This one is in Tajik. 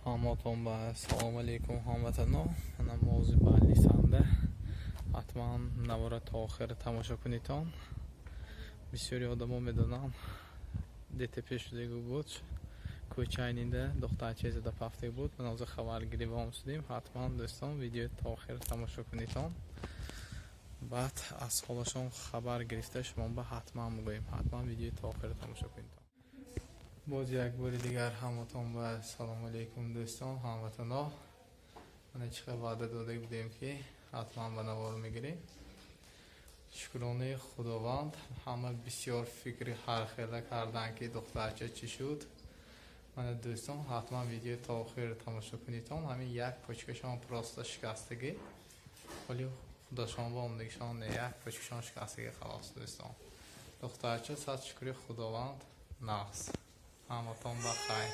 Ҳаматон ба салом алейкум, ҳамватано. Мана мавзӯи больницанда. Ҳатман навора то охир тамошо кунитон. Бисёри одамо медонанд, ДТП шудагӣ буд. Кӯчайнида духтарчае зада пафтаг буд. Ман ҳозир хабаргирӣ бо шудем. Ҳатман, дӯстон, видео то охир тамошо кунитон. Баъд аз ҳолашон хабар гирифта, шумо ба ҳатман мегӯем. Ҳатман видео то охир тамошо кунитон. Боз як бори дигар ҳаматон ба салому алейкум, дӯстон, ҳамватано. Мана чӣ қадр ваъда дода будем, ки ҳатман ба навор мегирем. Шукронаи Худованд, ҳама бисёр фикри ҳархела карданд, ки духтарча чӣ шуд. Мана, дӯстон, ҳатман видео то охир тамошо кунитон. Ҳамин як почкашон просто шикастагӣ. Ҳоли худашон ба омдагишон не, як почкашон шикастагӣ, халос, дӯстон. Духтарча, сад шукри Худованд, нағз. Ҳаматон ба хайр.